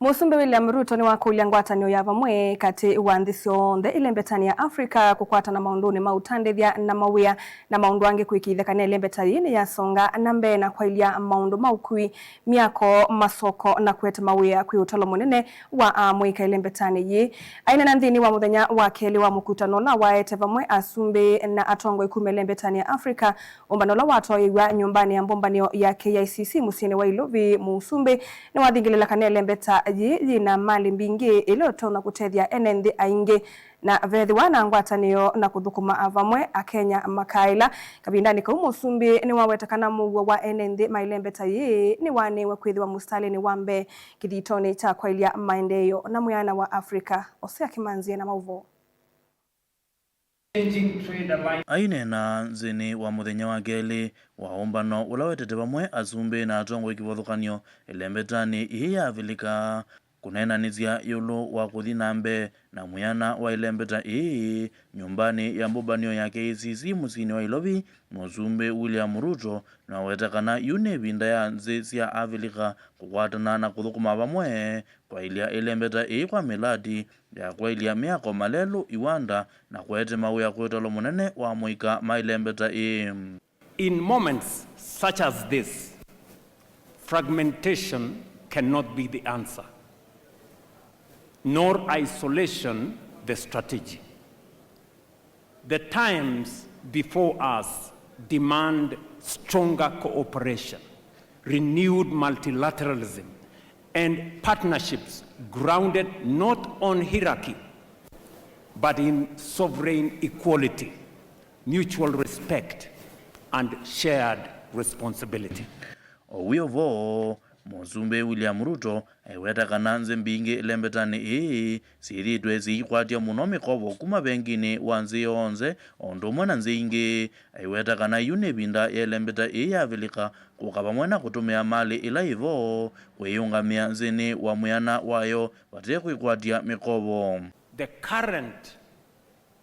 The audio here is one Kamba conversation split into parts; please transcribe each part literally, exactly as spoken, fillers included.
Mũsumbĩ William Ruto nĩwakũlya ngwatanĩo ya vamwe katĩ wa nthĩ syonthe ĩlembetanĩ ya Africa kũkwatana maũndũnĩ ma ũtandĩthya na mawĩa na maũndũ angĩ kwĩkĩĩthya kana ĩlembeta yĩĩ nĩyasonga na mbee na kwaĩlya maũndũ ma ũkui, myako, masoko na kũete mawĩa kwĩ ũtalo mũnene wa amũika ĩlembetanĩ yĩĩ. Aineena nthĩnĩ wa mũthenya wa kelĩ wa mũkutano ũla waete vamwe asumbĩ na atongoi kuma ĩlembetanĩ ya Africa, ũmbano ũla watwaĩĩw'a nyũmbanĩ ya mbũmbanĩo ya K I C C mũsyĩnĩ wa Ilovi, mũsumbĩ nĩwathingĩlĩla kana ĩlembeta yĩĩ yĩna malĩ mbingĩ ĩla ĩtonya kũtethya ene nthĩ aingĩ na vethĩwa na ngwatanĩo na kũthũkũma vamwe. Akenya makaĩla. Kavindanĩ kau, mũsumbĩ nĩwaweta kana mũuo wa ene nthĩ ma ĩlembeta yĩĩ nĩwaanĩwe kwĩthĩwa mũsitalĩnĩ wa mbee kĩthitonĩ kya kwaĩlya maendeeo na mwĩana wa Africa. Osea Kĩmanzi ena maũvoo. Aineena nthĩnĩ wa mũthenya wa kelĩ wa ũmbano ũla wetete vamwe asumbĩ na atongoi kĩvathũkany'o ĩlembetanĩ ĩĩ ya Avilika, kũneenanĩsya ĩũlũ wa kũthi na mbee na mwĩana wa ĩlembeta ĩĩ nyũmbanĩ ya mbũmbanĩo ya K I C C mũsyĩnĩ wa Ilovi, mũsumbĩ William Ruto nĩwaweta kana yu nĩ ĩvinda ya nthĩ sya Avilika kũkwatana na kũthũkũma vamwe kwaĩlya ĩlembeta ĩĩ kwa mĩlati ya kwaĩlya myako, malelũ, iwanda, na kũete mawĩa kwĩ ũtalo mũnene wa amũika ma ĩlembeta ĩĩ. In moments such as this, fragmentation cannot be the answer, nor isolation the strategy. The times before us demand stronger cooperation, renewed multilateralism, and partnerships grounded not on hierarchy, but in sovereign equality, mutual respect, and shared responsibility. O wĩ o vo, mũsumbĩ William Ruto aiweta kana nzĩ mbingĩ ĩlembetanĩ ĩĩ syĩthĩĩtwe syĩikwatya mũno mĩkovo kuma venginĩ wa nzĩ yonthe o ũndũ ũmwe na nzĩ ingĩ. Aiweta kana yu nĩ ĩvinda ya ĩlembeta ĩĩ ya Avilika kũka vamwe na kũtũmĩa malĩ ĩla yĩ vo kwĩyĩũngamĩa nthĩnĩ wa mwĩana wayo vate kwĩkwatya mĩkovo. The current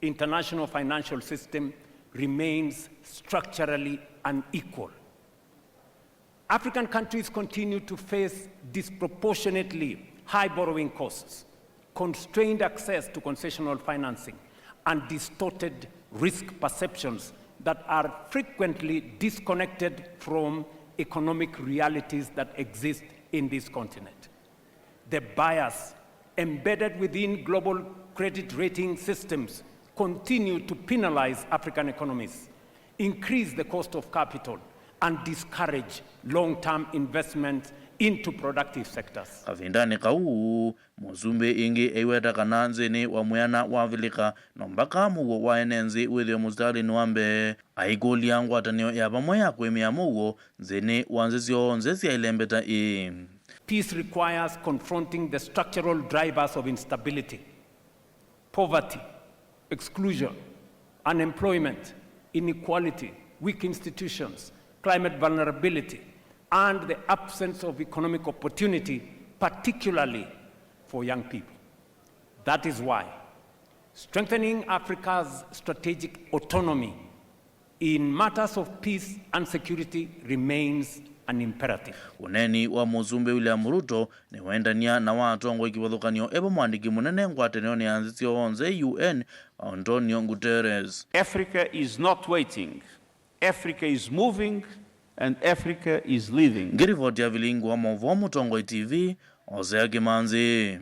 international financial system remains structurally unequal. African countries continue to face disproportionately high borrowing costs, constrained access to concessional financing, and distorted risk perceptions that are frequently disconnected from economic realities that exist in this continent. The bias embedded within global credit rating systems continue to penalize African economies, increase the cost of capital, and discourage long-term investment into productive sectors. Kavindanĩ kau, mũsumbĩ ĩngĩ aiweta kana nthĩnĩ wa mwĩana wa Avilika, no mbaka mũuo wa ene nthĩ wĩthĩwe mũsitalĩnĩ wa mbee. Aikũlya ngwatanĩo ya vamwe ya kũĩmĩa mũuo nthĩnĩ wa nthĩ syonthe sya ĩlembeta ĩĩ. Peace requires confronting the structural drivers of instability, poverty, exclusion, unemployment, inequality, weak institutions, climate vulnerability, and the absence of economic opportunity, particularly for young people. That is why strengthening Africa's strategic autonomy in matters of peace and security remains an imperative. Ũneeni wa mũsumbĩ William Ruto nĩwaendania na wa atongoi kĩvathũkany'o e vo mwandĩki mũnene ngwatanĩonĩ ya nthĩ syonthe, U N, Antonio Guterres. Africa is not waiting. Africa is moving and Africa is leading. Ngĩrivoti ya vilingi wa maũvoo Mũtongoi T V, Osea Kĩmanzi.